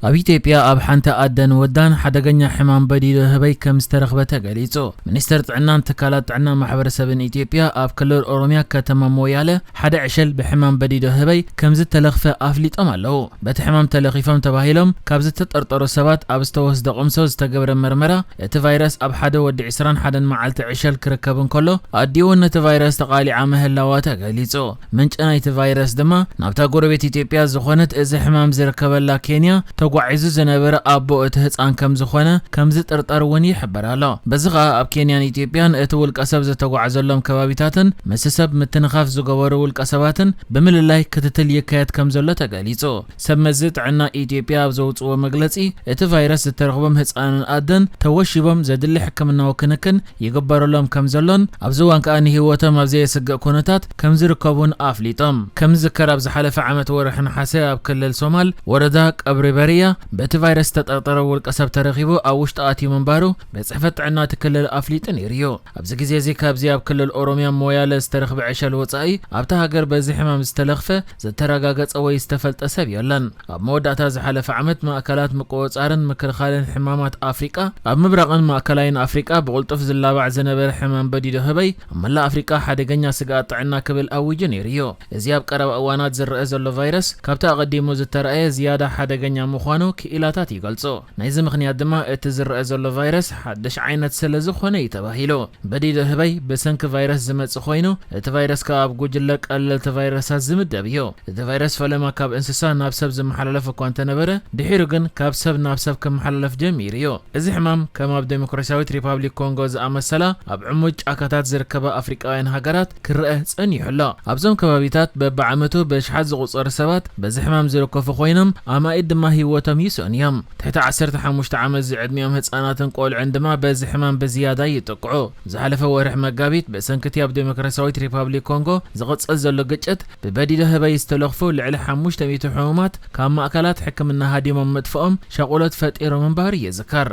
ኣብ ኢትዮጵያ ኣብ ሓንቲ ኣደን ወዳን ሓደገኛ ሕማም በዲዶ ህበይ ከም ዝተረኽበ ተገሊጹ። ሚኒስተር ጥዕናን ትካላት ጥዕና ማሕበረሰብን ኢትዮጵያ ኣብ ክልል ኦሮሚያ ከተማ ሞያለ ሓደ ዕሸል ብሕማም በዲዶ ህበይ ከም ዝተለኽፈ ኣፍሊጦም ኣለዉ። በቲ ሕማም ተለኺፎም ተባሂሎም ካብ ዝተጠርጠሩ ሰባት ኣብ ዝተወስደ ቅምሶ ዝተገብረ መርመራ፣ እቲ ቫይረስ ኣብ ሓደ ወዲ ዕስራን ሓደን መዓልቲ ዕሸል ክርከብ እንከሎ፣ ኣዲኡ ነቲ ቫይረስ ተቓሊዓ ምህላዋ ተገሊጹ። ምንጪ ናይቲ ቫይረስ ድማ ናብታ ጎረቤት ኢትዮጵያ ዝኾነት እዚ ሕማም ዝርከበላ ኬንያ ተጓዒዙ ዝነበረ ኣቦ እቲ ህጻን ከም ዝኾነ ከም ዝጥርጠር እውን ይሕበር ኣሎ። በዚ ኸኣ ኣብ ኬንያን ኢትዮጵያን እቲ ውልቀ ሰብ ዝተጓዓዘሎም ከባቢታትን ምስ ሰብ ምትንኻፍ ዝገበሩ ውልቀ ሰባትን ብምልላይ ክትትል ይካየድ ከም ዘሎ ተገሊጹ። ሰብ መዚ ጥዕና ኢትዮጵያ ኣብ ዘውጽዎ መግለጺ፣ እቲ ቫይረስ ዝተረኽቦም ህጻንን ኣደን ተወሺቦም ዘድሊ ሕክምናዊ ክንክን ይግበረሎም ከም ዘሎን ኣብዚ እዋን ከኣ ንህይወቶም ኣብ ዘየስግእ ኩነታት ከም ዝርከቡን ኣፍሊጦም። ከም ዝዝከር ኣብ ዝሓለፈ ዓመት ወርሒ ነሓሰ ኣብ ክልል ሶማል ወረዳ ቀብሪ በርያ በቲ ቫይረስ ዝተጠርጠረ ውልቀ ሰብ ተረኺቡ ኣብ ውሽጢ ኣትዩ ምንባሩ ቤት ጽሕፈት ጥዕና እቲ ክልል ኣፍሊጡ ነይሩ እዩ። ኣብዚ ግዜ እዚ ካብዚ ኣብ ክልል ኦሮሚያ ሞያለ ዝተረኽበ ዕሸል ወጻኢ ኣብታ ሃገር በዚ ሕማም ዝተለኽፈ፣ ዝተረጋገጸ ወይ ዝተፈልጠ ሰብ የለን። ኣብ መወዳእታ ዝሓለፈ ዓመት ማእከላት ምቁጽጻርን ምክልኻልን ሕማማት ኣፍሪቃ ኣብ ምብራቕን ማእከላይን ኣፍሪቃ ብቕልጡፍ ዝላባዕ ዝነበረ ሕማም በዲዶ ህበይ ኣብ መላእ ኣፍሪቃ ሓደገኛ ስግኣት ጥዕና ክብል ኣዊጁ ነይሩ እዩ። እዚ ኣብ ቀረባ እዋናት ዝረአ ዘሎ ቫይረስ ካብቲ ኣቐዲሙ ዝተረኣየ ዝያዳ ሓደገኛ ምዃኑ ክኢላታት ይገልጹ። ናይዚ ምኽንያት ድማ እቲ ዝረአ ዘሎ ቫይረስ ሓድሽ ዓይነት ስለ ዝኾነ እዩ ተባሂሉ። በዲዶ ህበይ ብሰንኪ ቫይረስ ዝመጽእ ኮይኑ፣ እቲ ቫይረስ ከኣ ኣብ ጉጅለ ቀለልቲ ቫይረሳት ዝምደብ እዩ። እቲ ቫይረስ ፈለማ ካብ እንስሳ ናብ ሰብ ዝመሓላለፍ እኳ እንተነበረ፣ ድሒሩ ግን ካብ ሰብ ናብ ሰብ ክመሓላለፍ ጀሚሩ እዩ። እዚ ሕማም ከም ኣብ ዴሞክራሲያዊት ሪፓብሊክ ኮንጎ ዝኣመሰላ ኣብ ዕሙት ጫካታት ዝርከባ ኣፍሪቃውያን ሃገራት ክረአ ጸኒሑ ኣሎ። ኣብዞም ከባቢታት በብዓመቱ ብኣሽሓት ዝቑጸሩ ሰባት በዚ ሕማም ዝልከፉ ኮይኖም፣ ኣማኢት ድማ ህይወቶም ይስእኑ እዮም። ትሕቲ ዓሰርተ ሓሙሽተ ዓመት ዝዕድሚኦም ህጻናትን ቆልዑን ድማ በዚ ሕማም ብዝያዳ ይጥቅዑ። ዝሓለፈ ወርሒ መጋቢት ብሰንኪ እቲ ኣብ ዴሞክራሲያዊት ሪፓብሊክ ኮንጎ ዝቕጽል ዘሎ ግጭት ብበዲዶ ህበይ ዝተለኽፉ ልዕሊ ሓሙሽተ ሚእቲ ሕሙማት ካብ ማእከላት ሕክምና ሃዲሞም ምጥፍኦም ሻቑሎት ፈጢሩ ምንባሩ ይዝከር።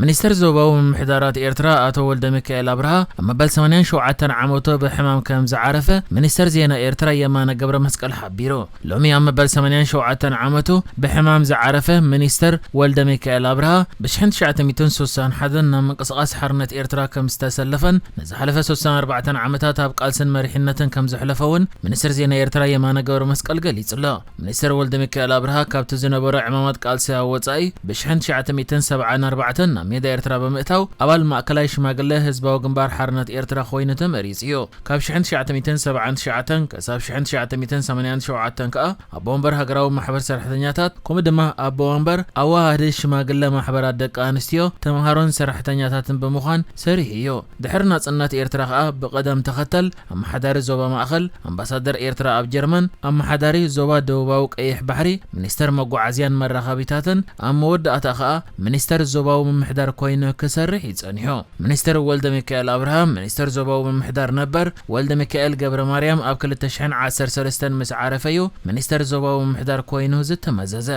ሚኒስተር ዞባዊ ምምሕዳራት ኤርትራ ኣቶ ወልደሚካኤል ኣብርሃ ኣብ መበል ሰማንያን ሸውዓተን ዓመቱ ብሕማም ከም ዝዓረፈ ሚኒስተር ዜና ኤርትራ የማነ ገብረመስቀል ሓቢሩ። ሎሚ ኣብ መበል ሰማንያን ሸውዓተን ዓመቱ ብሕማም ዝዓረፈ ሚኒስተር ወልደሚካኤል ኣብርሃ ብሽሕን ትሽዓተ ሚእትን ስሳን ሓደን ናብ ምንቅስቓስ ሓርነት ኤርትራ ከም ዝተሰለፈን ንዝሓለፈ ስሳን ኣርባዕተን ዓመታት ኣብ ቃልስን መሪሕነትን ከም ዘሕለፈ እውን ሚኒስተር ዜና ኤርትራ የማነ ገብረመስቀል ገሊጹ ኣሎ። ሚኒስተር ወልደሚካኤል ኣብርሃ ካብቲ ዝነበሮ ዕማማት ቃልሲ ኣብ ወጻኢ ብሽሕን ትሽዓተ ሚእትን ሰብዓን ኣርባዕተን ናብ ሜዳ ኤርትራ ብምእታው ኣባል ማእከላይ ሽማግለ ህዝባዊ ግንባር ሓርነት ኤርትራ ኮይኑ ተመሪጹ እዩ። ካብ ሽሕን ትሽዓተ ሚእትን ሰብዓን ትሽዓተን ክሳብ ሽሕን ትሽዓተ ሚእትን ሰማንያን ሸውዓተን ከኣ ኣቦ ወንበር ሃገራዊ ማሕበር ሰራሕተኛታት፣ ከምኡ ድማ ኣቦ ወንበር ኣዋሃዲ ሽማግለ ማሕበራት ደቂ ኣንስትዮ፣ ተምሃሮን ሰራሕተኛታትን ብምዃን ሰሪሑ እዩ። ድሕሪ ናጽነት ኤርትራ ከኣ ብቐደም ተኸተል ኣመሓዳሪ ዞባ ማእከል፣ ኣምባሳደር ኤርትራ ኣብ ጀርመን፣ ኣመሓዳሪ ዞባ ደቡባዊ ቀይሕ ባሕሪ፣ ሚኒስተር መጓዓዝያን መራኸቢታትን፣ ኣብ መወዳእታ ከኣ ሚኒስተር ዞባዊ ምምሕዳር ኮይኑ ክሰርሕ እዩ ጸኒሑ። ሚኒስተር ወልደ ሚካኤል ኣብርሃ ሚኒስተር ዞባዊ ምምሕዳር ነበር፣ ወልደ ሚካኤል ገብረ ማርያም ኣብ ክልተ ሽሕን ዓሰርተ ሰለስተን ምስ ዓረፈ እዩ ሚኒስተር ዞባዊ ምምሕዳር ኮይኑ ዝተመዘዘ።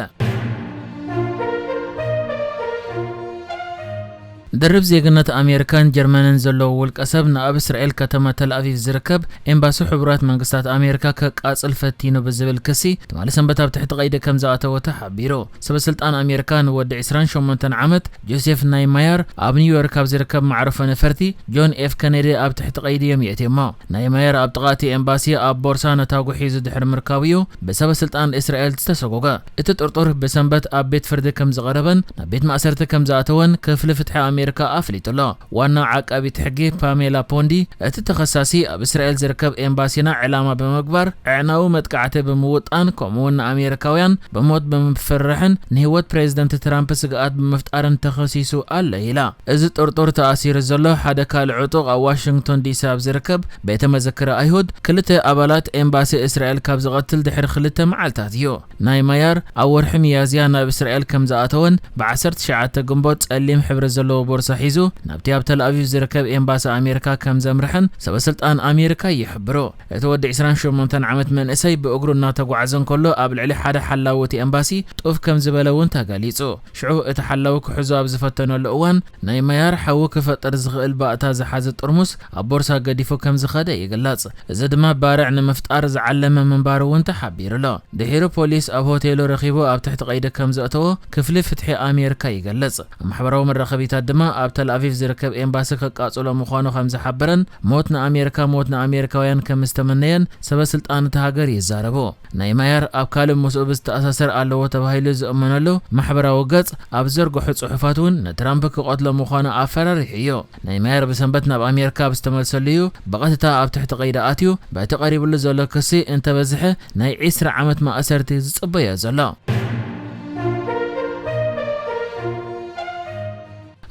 ድርብ ዜግነት ኣሜሪካን ጀርመንን ዘለዎ ውልቀ ሰብ ንኣብ እስራኤል ከተማ ተልኣቪቭ ዝርከብ ኤምባሲ ሕቡራት መንግስታት ኣሜሪካ ከቃጽል ፈቲኑ ብዝብል ክሲ ትማሊ ሰንበት ኣብ ትሕቲ ቀይዲ ከም ዝኣተወ ተሓቢሩ። ሰበ ስልጣን ኣሜሪካ ንወዲ ዕስራን ሸሞንተን ዓመት ጆሴፍ ናይማየር ኣብ ኒውዮርክ ኣብ ዝርከብ መዕረፎ ነፈርቲ ጆን ኤፍ ከነዲ ኣብ ትሕቲ ቀይዲ እዮም የእትዮሞ። ናይማየር ኣብ ጥቓ እቲ ኤምባሲ ኣብ ቦርሳ ነታጒ ሒዙ ድሕሪ ምርካቡ እዩ ብሰበ ስልጣን እስራኤል ዝተሰጎገ። እቲ ጥርጡር ብሰንበት ኣብ ቤት ፍርዲ ከም ዝቐረበን ናብ ቤት ማእሰርቲ ከም ዝኣተወን ክፍሊ ፍትሒ ኣሜሪካ ኣፍሊጡ ኣሎ። ዋና ዓቃቢት ሕጊ ፓሜላ ፖንዲ፣ እቲ ተኸሳሲ ኣብ እስራኤል ዝርከብ ኤምባሲና ዕላማ ብምግባር፣ ኣዕናዊ መጥቃዕቲ ብምውጣን፣ ከምኡውን ንኣሜሪካውያን ብሞት ብምፍርሕን ንህይወት ፕሬዚደንት ትራምፕ ስግኣት ብምፍጣርን ተኸሲሱ ኣሎ ኢላ። እዚ ጥርጡር ተኣሲሩ ዘሎ ሓደ ካልእ ዕጡቕ ኣብ ዋሽንግቶን ዲሲ ኣብ ዝርከብ ቤተ መዘክር ኣይሁድ፣ ክልተ ኣባላት ኤምባሲ እስራኤል ካብ ዝቐትል ድሕሪ ክልተ መዓልታት እዩ። ናይማየር ኣብ ወርሒ ሚያዝያ ናብ እስራኤል ከም ዝኣተወን ብዓሰርተ ትሽዓተ ግንቦት ጸሊም ሕብሪ ዘለዎ ሒዙ ናብቲ ኣብ ተልኣቪቭ ዝርከብ ኤምባሲ ኣሜሪካ ከም ዘምርሐን ሰበስልጣን ኣሜሪካ ይሕብሩ። እቲ ወዲ ዕስራን ሸሞንተን ዓመት መንእሰይ ብእግሩ እናተጓዓዘ እንከሎ ኣብ ልዕሊ ሓደ ሓላዊ እቲ ኤምባሲ ጡፍ ከም ዝበለ እውን ተገሊጹ። ሽዑ እቲ ሓላዊ ክሕዞ ኣብ ዝፈተነሉ እዋን ናይ ማያር ሓዊ ክፈጥር ዝኽእል ባእታ ዝሓዘ ጥርሙስ ኣብ ቦርሳ ገዲፉ ከም ዝኸደ ይግለጽ። እዚ ድማ ባርዕ ንምፍጣር ዝዓለመ ምንባሩ እውን ተሓቢሩ ኣሎ። ድሒሩ ፖሊስ ኣብ ሆቴሉ ረኺቡ ኣብ ትሕቲ ቀይዲ ከም ዘእተዎ ክፍሊ ፍትሒ ኣሜሪካ ይገልጽ። ኣብ ማሕበራዊ መራኸቢታት ድማ ኣብ ተልኣቪቭ ዝርከብ ኤምባሲ ከቃጽሎ ምዃኑ ከም ዝሓበረን ሞት ንኣሜሪካ ሞት ንኣሜሪካውያን ከም ዝተመነየን ሰበስልጣን እታ ሃገር ይዛረቡ። ናይ ማያር ኣብ ካልእ ምስኡ ብዝተኣሳሰር ኣለዎ ተባሂሉ ዝእመነሉ ማሕበራዊ ገጽ ኣብ ዘርግሑ ጽሑፋት እውን ንትራምፕ ክቐትሎ ምዃኑ ኣፈራሪሑ እዩ። ናይ ማያር ብሰንበት ናብ ኣሜሪካ ኣብ ዝተመልሰሉ እዩ ብቐጥታ ኣብ ትሕቲ ቀይዲ ኣትዩ። በቲ ቀሪብሉ ዘሎ ክሲ እንተበዝሐ ናይ ዕስራ ዓመት ማእሰርቲ ዝጽበዮ ዘሎ።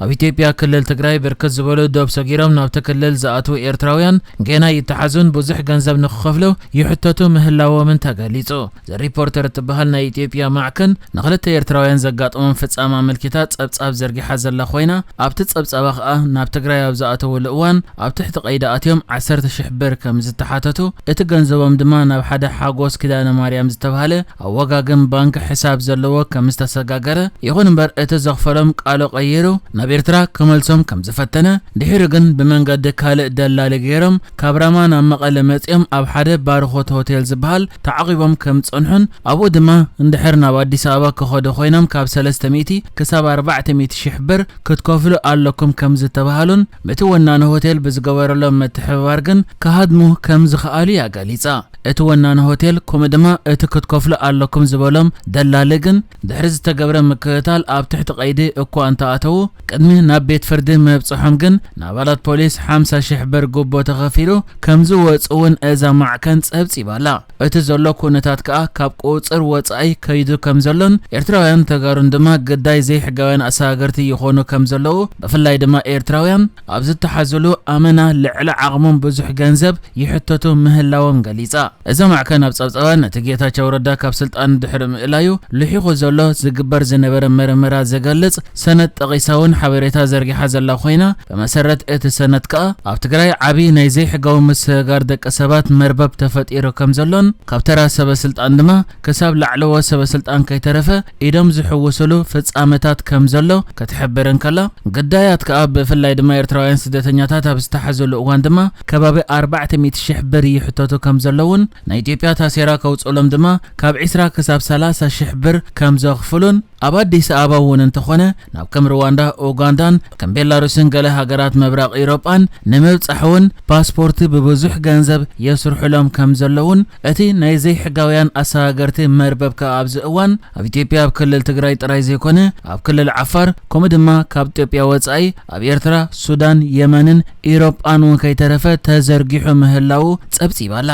ኣብ ኢትዮጵያ ክልል ትግራይ ብርክት ዝበሉ ዶብ ሰጊሮም ናብቲ ክልል ዝኣትዉ ኤርትራውያን ጌና ይተሓዙን ብዙሕ ገንዘብ ንክኸፍሉ ይሕተቱ ምህላዎምን ተገሊጹ። ዘ ሪፖርተር እትበሃል ናይ ኢትዮጵያ ማዕከን ንክልተ ኤርትራውያን ዘጋጠሞም ፍጻመ ኣመልኪታ ጸብጻብ ዘርጊሓ ዘላ ኮይና፣ ኣብቲ ጸብጻባ ከኣ ናብ ትግራይ ኣብ ዝኣተውሉ እዋን ኣብ ትሕቲ ቀይዲ ኣትዮም ዓሰርተ ሽሕ ብር ከም ዝተሓተቱ፣ እቲ ገንዘቦም ድማ ናብ ሓደ ሓጎስ ኪዳነ ማርያም ዝተባህለ ኣብ ወጋገን ባንክ ሕሳብ ዘለዎ ከም ዝተሰጋገረ፣ ይኹን እምበር እቲ ዘኽፈሎም ቃሉ ቀይሩ ናብ ኤርትራ ክመልሶም ከም ዝፈተነ፣ ድሒሩ ግን ብመንገዲ ካልእ ደላሊ ገይሮም ካብ ራማ ናብ መቐለ መጺኦም ኣብ ሓደ ባርኾት ሆቴል ዝበሃል ተዓቒቦም ከም ዝጸንሑን ኣብኡ ድማ እንድሕር ናብ ኣዲስ ኣበባ ክኸዱ ኮይኖም ካብ ሰለስተ ሚእቲ ክሳብ ኣርባዕተ ሚእቲ ሽሕ ብር ክትከፍሉ ኣለኩም ከም ዝተባሃሉን በቲ ወናኒ ሆቴል ብዝገበረሎም ምትሕብባር ግን ክሃድሙ ከም ዝኸኣሉ እያ ገሊጻ። እቲ ወናኒ ሆቴል ከምኡ ድማ እቲ ክትከፍሉ ኣለኩም ዝበሎም ደላሊ ግን ድሕሪ ዝተገብረ ምክትታል ኣብ ትሕቲ ቀይዲ እኳ እንተኣተዉ ቅድሚ ናብ ቤት ፍርዲ ምብጽሖም ግን ንኣባላት ፖሊስ ሓምሳ ሽሕ ብር ጉቦ ተኸፊሉ ከም ዝወጹ እውን እዛ ማዕከን ጸብጺባ ኣላ። እቲ ዘሎ ኩነታት ከኣ ካብ ቁጽር ወጻኢ ከይዱ ከም ዘሎን ኤርትራውያን ተጋሩን ድማ ግዳይ ዘይሕጋውያን ኣሰጋገርቲ ይኾኑ ከም ዘለዉ ብፍላይ ድማ ኤርትራውያን ኣብ ዝተሓዝሉ ኣመና ልዕሊ ዓቕሞም ብዙሕ ገንዘብ ይሕተቱ ምህላዎም ገሊጻ። እዛ ማዕከን ኣብ ጸብጻባ ነቲ ጌታቸው ረዳ ካብ ስልጣን ድሕሪ ምእላዩ ልሒኹ ዘሎ ዝግበር ዝነበረ መርመራ ዘገልጽ ሰነድ ጠቒሳ እውን ሓበሬታ ዘርጊሓ ዘላ ኮይና፣ ብመሰረት እቲ ሰነድ ከኣ ኣብ ትግራይ ዓቢ ናይ ዘይሕጋዊ ምስግጋር ደቂ ሰባት መርበብ ተፈጢሩ ከም ዘሎን ካብ ተራ ሰበ ስልጣን ድማ ክሳብ ላዕለዎ ሰበ ስልጣን ከይተረፈ ኢዶም ዝሕውስሉ ፍጻመታት ከም ዘሎ ክትሕብር እንከላ፣ ግዳያት ከኣ ብፍላይ ድማ ኤርትራውያን ስደተኛታት ኣብ ዝተሓዝሉ እዋን ድማ ከባቢ ኣርባዕተ ሚእቲ ሽሕ ብር ይሕተቱ ከም ዘለውን ናይ ኢትዮጵያ ታሴራ ከውጽእሎም ድማ ካብ ዕስራ ክሳብ ሰላሳ ሽሕ ብር ከም ዘኽፍሉን ኣብ ኣዲስ ኣበባ እውን እንተኾነ ናብ ከም ሩዋንዳ፣ ኡጋንዳን ከም ቤላሩስን ገለ ሃገራት ምብራቕ ኢሮጳን ንምብጻሕ እውን ፓስፖርት ብብዙሕ ገንዘብ የስርሑሎም ከም ዘለውን እቲ ናይ ዘይሕጋውያን ኣሰጋገርቲ መርበብ ከኣ ኣብዚ እዋን ኣብ ኢትዮጵያ ኣብ ክልል ትግራይ ጥራይ ዘይኮነ ኣብ ክልል ዓፋር ከምኡ ድማ ካብ ኢትዮጵያ ወጻኢ ኣብ ኤርትራ፣ ሱዳን፣ የመንን ኢሮጳን እውን ከይተረፈ ተዘርጊሑ ምህላዉ ጸብጺባ ኣላ።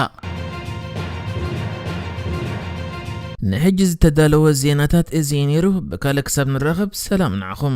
ንሕጂ ዝተዳለወ ዜናታት እዚ እዩ ነይሩ። ብካልእ ክሳብ ንራኸብ ሰላም ንዓኹም።